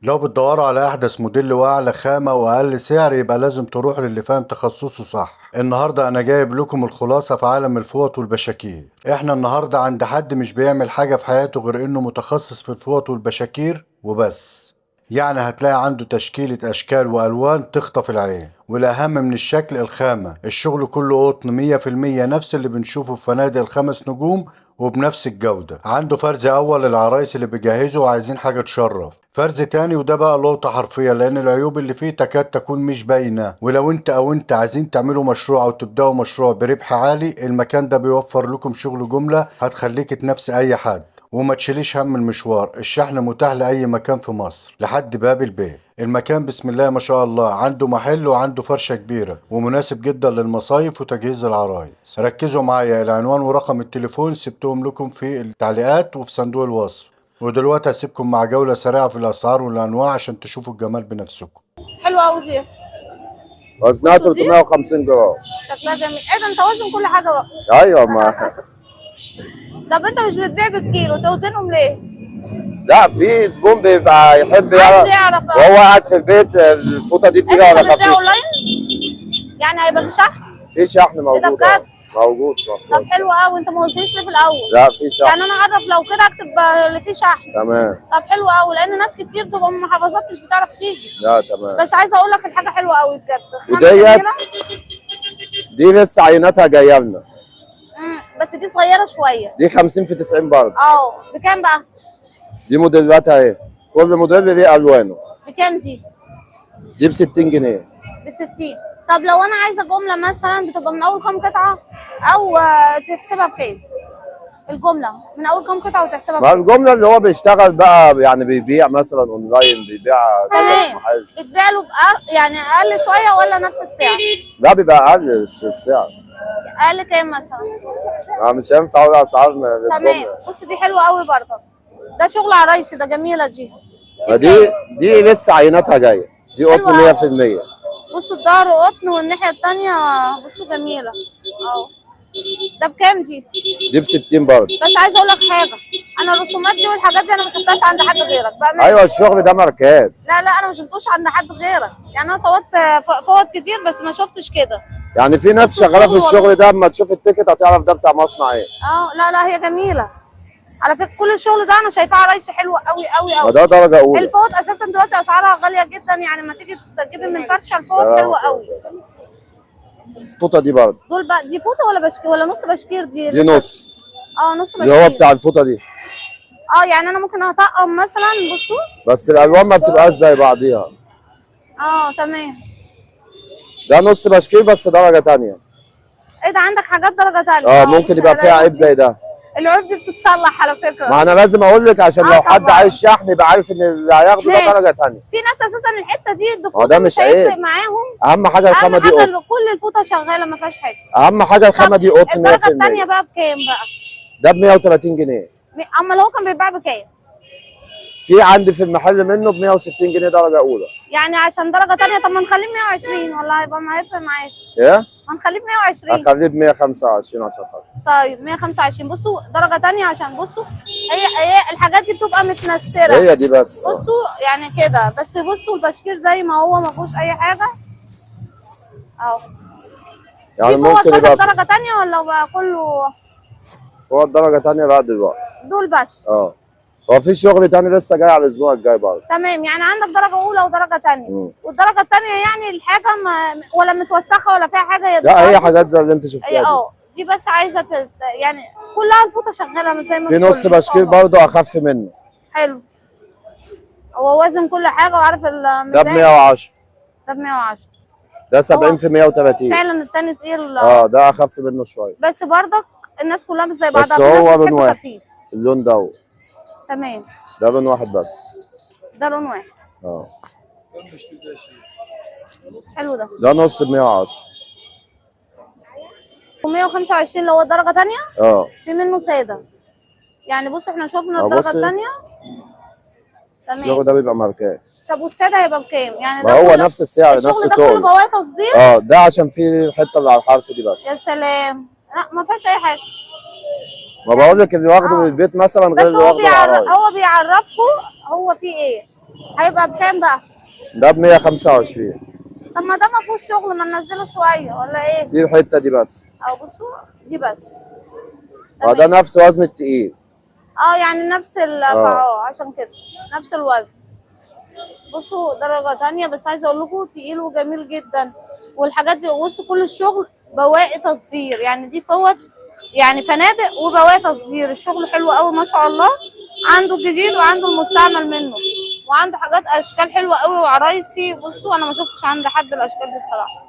لو بتدوروا على احدث موديل واعلى خامة واقل سعر يبقى لازم تروح للي فاهم تخصصه صح. النهاردة انا جايب لكم الخلاصة في عالم الفوط والبشاكير. احنا النهاردة عند حد مش بيعمل حاجة في حياته غير انه متخصص في الفوط والبشاكير وبس. يعني هتلاقي عنده تشكيلة اشكال والوان تخطف العين، والاهم من الشكل الخامة. الشغل كله قطن 100%، نفس اللي بنشوفه في فنادق الخمس نجوم وبنفس الجودة. عنده فرز اول للعرايس اللي بيجهزوا وعايزين حاجة تشرف، فرز تاني وده بقى لقطة حرفية لان العيوب اللي فيه تكاد تكون مش باينة. ولو انت او انت عايزين تعملوا مشروع او تبدأوا مشروع بربح عالي، المكان ده بيوفر لكم شغل جملة هتخليك تنافس اي حد وما تشيليش هم المشوار. الشحن متاح لأي مكان في مصر لحد باب البيت. المكان بسم الله ما شاء الله عنده محل وعنده فرشة كبيرة ومناسب جدا للمصايف وتجهيز العرايس. ركزوا معايا، العنوان ورقم التليفون سبتهم لكم في التعليقات وفي صندوق الوصف. ودلوقتي هسيبكم مع جولة سريعة في الأسعار والأنواع عشان تشوفوا الجمال بنفسكم. حلوة قوي دي، وزنها بصوا دي. 350 جرام. شكلها جميل. ايه ده، انت وزن كل حاجة بقى؟ ايوه. ما طب انت مش بتبيع بالكيلو، توزنهم ليه؟ لا، في زبون بيبقى يحب عايز يعرف يعرف. وهو قاعد في البيت الفوطه دي انت تقيلة ولا بتبيع خفيفة. اونلاين؟ يعني هيبقى في شحن؟ في شحن ايه ده موجود. بجد؟ موجود. طب حلو قوي، انت ما قلتليش ليه في الاول؟ لا في شحن. يعني انا اعرف لو كده اكتب اللي فيه شحن. تمام. طب حلو قوي، لان ناس كتير تبقى من محافظات مش بتعرف تيجي. لا تمام. بس عايزه اقول لك الحاجة حلوة قوي بجد. خامة وديت جميلة. دي لسه عيناتها جاية لنا. بس دي صغيرة شوية. دي 50 في 90 برضه. اه بكام بقى؟ دي موديلاتها اهي، كل موديل ليه الوانه. بكام دي؟ دي ب 60 جنيه. ب 60. طب لو انا عايزه جملة مثلا بتبقى من اول كام قطعه او تحسبها بكام؟ الجملة من اول كام قطعه وتحسبها ما بكام؟ الجملة اللي هو بيشتغل بقى يعني بيبيع مثلا اونلاين، بيبيع كده في تمام. محل. بتبيع له يعني اقل شوية ولا نفس السعر؟ لا بيبقى اقل السعر. اقل كام مثلا؟ ما مش هينفع اقول اسعارنا تمام. للجملة. بص دي حلوة قوي برضه، ده شغل عرايسي، ده جميلة دي. ما دي دي لسه عيناتها جاية، دي قطن حلوة. 100%. بصوا الظهر قطن والناحية الثانية بصوا جميلة اهو. ده بكام دي؟ دي ب 60 برضه. بس عايزه اقول لك حاجة، انا الرسومات دي والحاجات دي انا ما شفتهاش عند حد غيرك بقى. ايوه الشغل ده ماركات. لا لا انا ما شفتوش عند حد غيرك، يعني انا صوتت فوت كتير بس ما شفتش كده. يعني في ناس شغالة في الشغل ده، اما تشوف ال ticket هتعرف ده بتاع مصنع ايه. اه لا لا هي جميلة على فكرة، كل الشغل ده انا شايفاه عرايسي حلوة قوي قوي ما قوي. ده درجه اولى. الفوط اساسا دلوقتي اسعارها غالية جدا، يعني لما تيجي تجيبي من فرشه الفوط حلوة قوي. الفوطه دي برضه. دول بقى دي فوطه ولا بشكير ولا نص بشكير دي؟ دي نص. اه نص بشكير اللي هو بتاع الفوطه دي. اه يعني انا ممكن اطقم مثلا. بصوا بس الالوان ما بتبقاش زي بعضيها. اه تمام. ده نص بشكير بس درجه ثانية. ايه ده، عندك حاجات درجه ثانية؟ اه ممكن يبقى فيها عيب زي ده. العيوب دي بتتصلح على فكرة. ما انا لازم اقول لك عشان لو حد طبعاً. عايز شحن يبقى عارف ان اللي هياخده ده ماشي. درجه ثانية. في ناس اساسا الحتة دي هو الفوطه ده مش مش هيفرق عيب. معاهم. اهم حاجة اهم الخامة دي حاجة قطن. إن كل الفوطه شغالة ما فيهاش حاجة. اهم حاجة الخامة دي قطن الدرجة 100%. الثانية بقى بكام بقى؟ ده ب 130 جنيه. امال هو كان بيتباع بكام؟ في عندي في المحل منه ب 160 جنيه درجه اولى. يعني عشان درجه ثانية. طب ما نخليه 120 ولا هيبقى ما هيفرق معاك؟ ايه؟ ما نخليه ب 120. هخليه ب 125 عشان خاطر. طيب 125. بصوا درجه ثانية عشان بصوا هي الحاجات دي بتبقى متنسره. هي دي بس. بصوا يعني كده بس. بصوا البشكير زي ما هو ما فيهوش اي حاجة اهو. يعني في فوط ممكن يبقى درجه ثانية ولا بقى كله هو الدرجة ثانية بقى دلوقتي؟ دول بس. اه هو في شغل تاني لسه جاي على الاسبوع الجاي برضه. تمام. يعني عندك درجه اولى ودرجة ثانية. والدرجة الثانية يعني الحاجة ما ولا متوسخه ولا فيها حاجة. لا هي حاجات زي اللي انت شفتيها دي. اه دي بس عايزه يعني كلها الفوطه شغالة زي ما في نص بشكير برضه اخف منه. حلو. هو وزن كل حاجة وعارف الميزان. ده ب 110. ده ب 110. ده 70 في 130. فعلا الثاني تقيل. اه ده اخف منه شوية. بس برضك الناس كلها مش زي بعضها. بس هو لون واحد. خفيف. اللون ده تمام. ده لون واحد بس. ده لون واحد. اه حلو ده. ده نص ب 110. و125 اللي هو درجه ثانية. اه في منه ساده. يعني بصوا احنا شفنا الدرجة الثانية. تمام. الشغل ده بيبقى ماركات. طب والسادة هيبقى بكام؟ يعني ما هو نفس السعر نفس الشغل ده كله بواقي تصدير. اه ده عشان فيه الحتة اللي على الحرف دي بس. يا سلام. لا ما فيهاش اي حاجة. ما بقول لك اللي واخده من البيت مثلا غير بس اللي هو واخده العرايس. هو بيعرفكم هو فيه ايه. هيبقى بكام بقى؟ ده ب 125. طب ما ده ما فيهوش شغل، ما ننزله شوية ولا ايه؟ في الحتة دي بس. او بصوا دي بس. اه ده نفس وزن التقيل. اه يعني نفس ال عشان كده نفس الوزن. بصوا درجة تانية، بس عايزة اقول لكم تقيل وجميل جدا. والحاجات دي بصوا كل الشغل بواقي تصدير، يعني دي فوت يعني فنادق وبواقي تصدير. الشغل حلو قوي ما شاء الله، عنده الجديد وعنده المستعمل منه، وعنده حاجات اشكال حلوة قوي وعرايسي. بصوا انا ما شفتش عند حد الاشكال دي بصراحة.